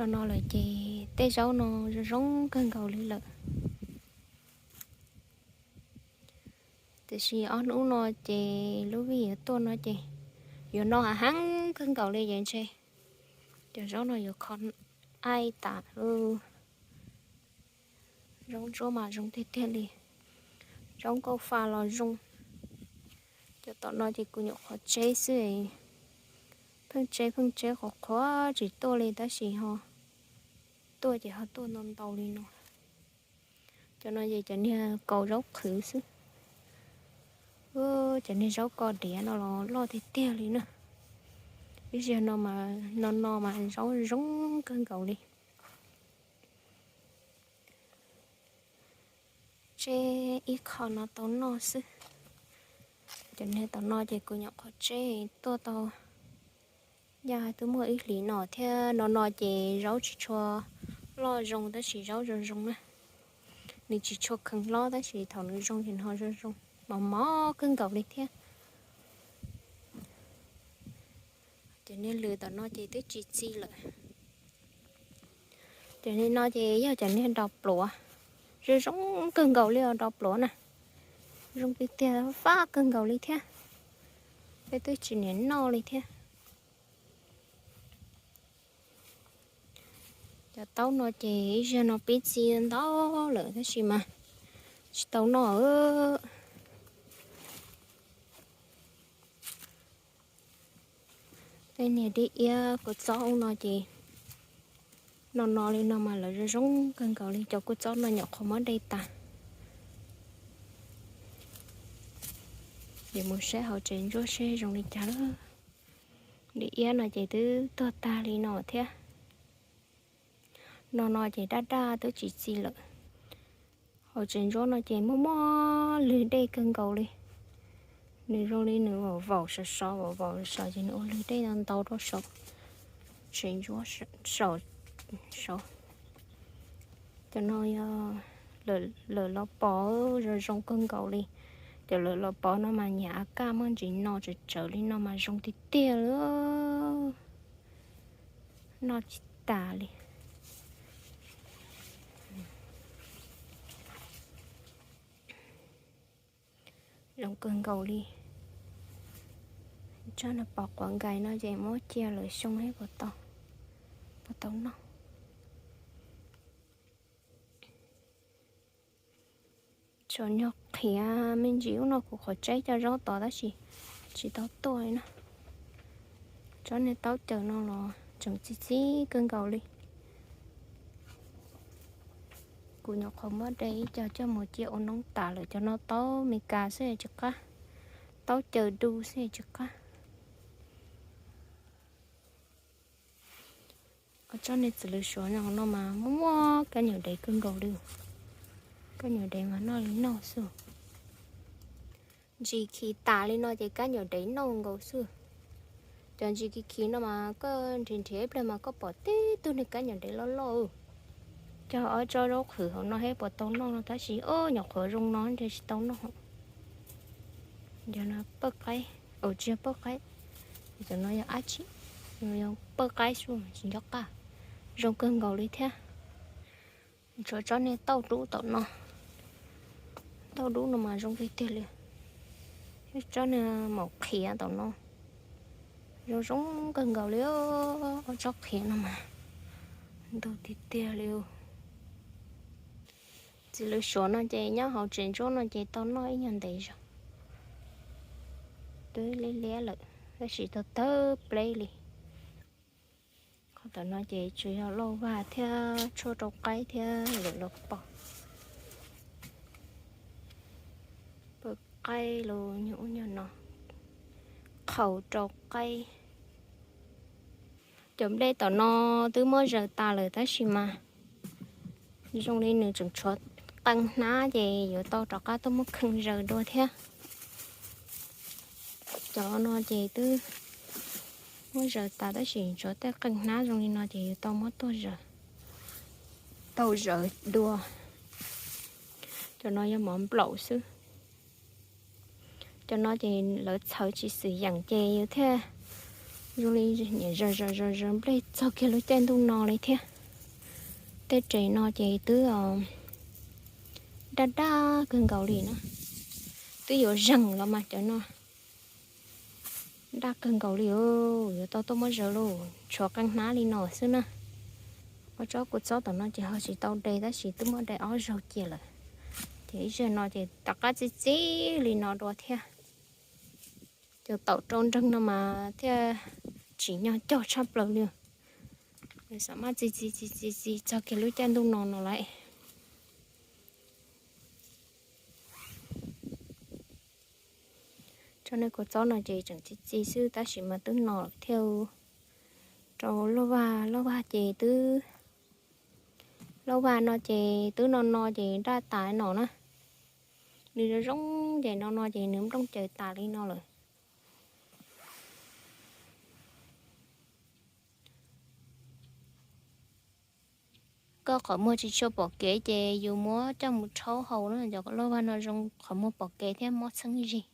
Cov no lawm ces tej zaub no zoo zoo kawg nkaus li lawm. Tiam sis ob hnub no ces lub vij yuav tuaj no ces yuav no heev kawg nkaus li ces ntshe cov zaub no yuav kho aib tas lub. Zaub ntsuab mas zoo tiag tiag li. Zaub nkauj fa los zoo. Cov tom no ces kuv nyuam qhuav tseb xwb. Pheej tseb pheej tseb qhuav qhuav tsis tuaj li tab sis ho tuaj ces ho tuaj ntau ntau li no. Cov no ces cov niag kaus zaub qhwv xwb. Cov niag zaub ko diav no los loj tiag tiag li na. Ib zaug no mas no no mas zaub zoo kawg nkaus li. Tseb ib qho no tau noj xwb. Cov niag tom no ces kuv nyuam qhuav tseb tuaj tau, yog twb muaj ib hlis no thiab. No no ces zaub tsis tshua loj zoo tab sis zaub zoo zoo na. Nws tsis tshua kheev hlob tab sis thaum nws zoo ces nws ho zoo zoo mos mos kawg nkaus li thiab. Cov niag lwm tom no ces twb tsis txi lawm. Cov niag no ces yog cov niag dos pluav, zoo zoo kawg nkaus li os dos pluav na. Zoo tiag tiag fab kawg nkaus li thiab. Peb twb tsis niam noj li thiab. Cov taub no ces ib zaug no pib txi ntau lawm tab sis mas tsis tau noj. Tej niag dib iab kua txob no ces no no li no mas lawv zoo zoo kawg nkaus li. Cov kua txob no nyuam qhuav muab de tas. Yuav mus saib hauv tsev ntsuab seb zoo li cas lawm. Dib iab no ces twb tuag tag li no thiab. No no ces daj daj twb tsis txi lawm. Hauv tsev ntsuab no ces muaj muaj lwg dej kawg nkaus li. Nws zoo li nws vaum vaum sov sov vaum vaum sov sov ces nws ua lwg dej ntau ntau rau saum tsev ntsuab saum. Cov no yog lawm los pov zoo zoo kawg nkaus li. Cov lawm los pov no mas nyiam a kaj muaj ntsis no tsawv tsawv li no mas zoo tiag tiag li. Noj tsis tas li. Zoo kawg nkaus li. Tsob no pov quav nkais no ces muab cia lawm xyoo seb puas tau, puas tau noj. Tsaus nyog qhiav me ntsis ub no kuv qhuav tseb cov zaub tod tab sis tsis tau tuaj li na. Tsob niag taub caws no los tseem txi txib kawg nkaus li. Kuv nyuam qhuav muab de ib co coj mus cia ua noob tas lawm. Cov no taub Mes Kas xwb tsis qab, taub caws du xwb tsis qab. Tsob niag txiv lws suav no mas muaj muaj kab nyuam dev kawg nkaus li. Kab nyuam dev mas noj li noj xwb. Ntsis khi tas li no ces kab nyuam dev noj nkaus xwb. Cov ntsis khi khi no mas koj nrhiav nrhiav ib pliag mas koj pom tib tug niag kab nyuam dev loj loj. Cog ob tsob zaub qhwv hauv no seb puas tau noj no tab sis o nyuam qhuav zoo no ntshe tsis tau noj. Cov no pawj qaib, tsis yog pawj qaib, cov no yog dab tsi, yog pawj qaib xwb tsis nco qab. Zoo kawg nkaus li thiab. Tshuav tsob niag tauj dub tom no. Tauj dub no mas zoo tiag tiag li. Thiab tsob niag maum qhiav tom no zoo zoo kawg nkaus li. Ob tsob qhiav no mas ntug tiag tiag li. Txiv lws suav no ces nyob hauv tsev ntsuab no ces tau noj ib nyuag ntev zog. Twb liab liab lawm tab sis tau tawg pleb li. Qhov tom no ces tsuas yog lauj vag thiab tshuaj rau qaib thiab lawm los pov. Pawj qaib los nyuag ub nyuag no, qhaus rau qaib. Cov nplej tom no twb muab zaws tas lawm tab sis mas zoo li nws tseem tshuav qee hnab ces yuav tau rov qab tuaj muab kheej zaws dua thiab. Cov no ces twb muab zaws tas tab sis tshuav tej qee hnab zoo li no ces yuav tau muab tuaj zaws, tau zaws dua. Cov no yog mov nplaum xwb. Cov no ces lawv txhawv tsis xwm yeem ces yus thiaj Zoo li niam zaws zaws zaws zaws nplej txog kiag lub caij ntuj no li thiab. Tej tsev no ces twb daj daj kawg nkaus li na. Twb yuav zeeg los mas cov no daj kawg nkaus li. Yuav tau tuaj muab zaws lauj, tshuav qee hnab li no xwb na. Ob tsob kua txob tom no ces ho tsis tau de tab sis twb muab de ob zaug cia lawm. Ces ib zaug no ces tom qab txi txiv li no dua thiab. Cov taum rau nreeg no mas thiaj tsim nyog cog tshaj plaws li. Nws xam maj txi txi txi txi txi txog kiag lub caij ntuj no no lawm. Tsob niag kua txob no ces tseem txi txi xwb tab sis mas twb no lawm thiab. Rau loj vag, loj vag ces twb, loj vag no ces twb no no ces daj tas no na. Nws zoo zoo ces no no ces nws nplooj caws tas li no lawm. Koj qhov muag tsis tshua pom kev ces yus muab coj mus rhaub haus na, cov loj vag no zoo qhov muag pom kev thiab mob txheeb zig.